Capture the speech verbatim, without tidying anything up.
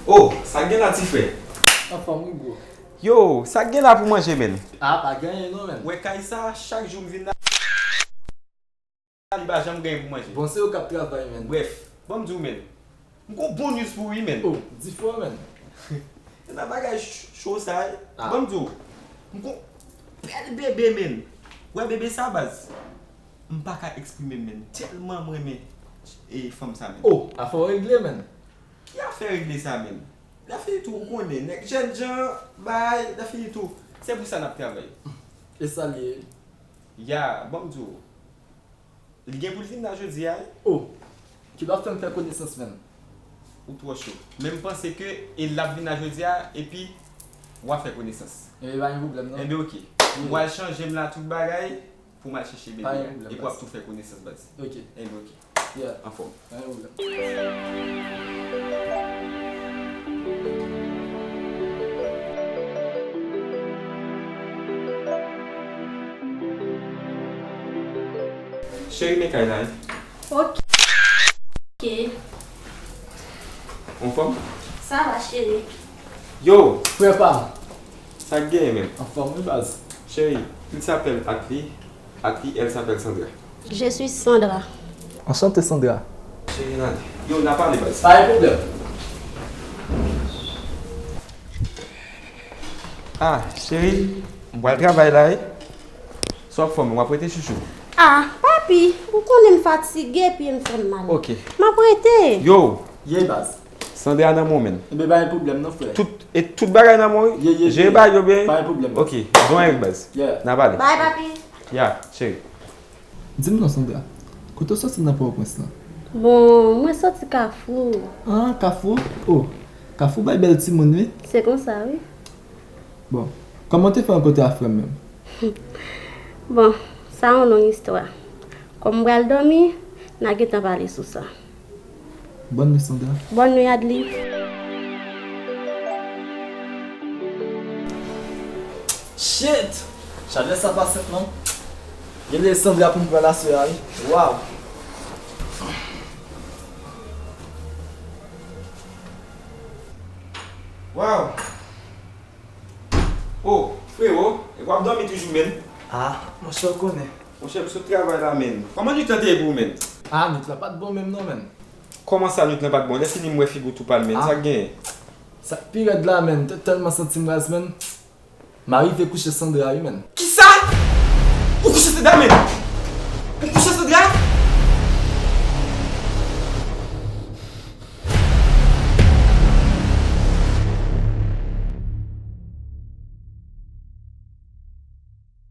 Oh, sa k gen la, ti frè? Anfòm wi, bro. Yo, sa k gen la pou manje, menn? Ah, pa gen anyen non, menn. Wè kay sa, chak jou m vin la, li pa janm gen anyen pou manje. Bon, se yo k ap travay, menn. Brèf, ban m di w, menn. M gon bon news pou ou wi, menn. Oh, di fò, menn. Nan bagay cho sa, ban m di w. M gon bèl bebe, menn. Wè bebe sa, baz. M pa ka eksprime m, menn. Tèlman m renmen e fanm sa, menn. Oh, afè w regle, menn. Ki afè regle sa, menn? Lè fini tou, ou konnen, nèg jènjan, bay, lè fini tou. Se pou sa n ap travay. E sa l ye? Ya, ban m di w. Li gen pou l vin la jodi a wi. Oh! Ki l ap fè m fè konesans, menn. Ou twò cho. Men m panse ke e l ap vin la jodi a, epi w a fè konesans. Enben pa gen pwoblèm non. Enben oke. M pral chanje m la tout bagay pou m al chèche bebe a. Epi w ap tou fè konesans, baz. Oke. Enben oke. Yeah. Anfòm. Pa gen pwoblèm. Cheri, men kay la wi. Ok. Ok. Ou anfòm? Sa va, cheri. Yo! Frè pa m. Sa k genyen menm? Anfòm wi baz. Cheri, il s'appelle Atli. Atli, elle s'appelle Sandra. Je suis Sandra. Enchanté Sandra. Cheri, n ale. Yo, n a pale baz. Pa gen pwoblèm. Ah, cheri, m pral travay la wi. Sa w ap fè w menm, w ap rete chouchou? Ah, papi, ou konnen m fatige, pye m fè m mal. Ok. M ap rete. Yo! Ye baz. Sandra nan men w menn. Enben pa gen pwoblèm non frè. Tout, e tout bagay nan men w wi? Ye, ye, ye. Jere bagay yo byen wi? Pa gen pwoblèm baz. Ok, jwenn w baz. Yeah. N a pale. Bye papi. Yeah, cheri. Di m non Sandra, kote w soti nan Pòtoprens lan? Bon, mwen soti Kafou. Ah, Kafou? Oh, Kafou bay bèl timoun wi. Se konsa wi. Bon, kòman w te fè rankontre ak frè m menm? Bon, sa yon long istwa. Kòm m pral dòmi, n a gentan pale sou sa. Bòn nwi Sandra. Bòn nwi Adli. Shit! Chalè sa pa senp non. Rele Sandra pou m pran l aswè a wi. Waw! Waw! Oh, frewo, w ap dòmi toujou menn? Ah, monchè w konnen. Monchè m sot travay la menn. Kòman nwit lan te ye pou ou menn? Ah, nwit lan pa t bon menm non menn. Kòman sa nwit lan pa t bon? Lè fini m wè figi w tou pal menn. Sa k genyen? Sa k pi rèd la menn, m te tèlman santi m raz menn. M arive kouche Sandra wi menn. Kisa? Ou kouche Sandra menn?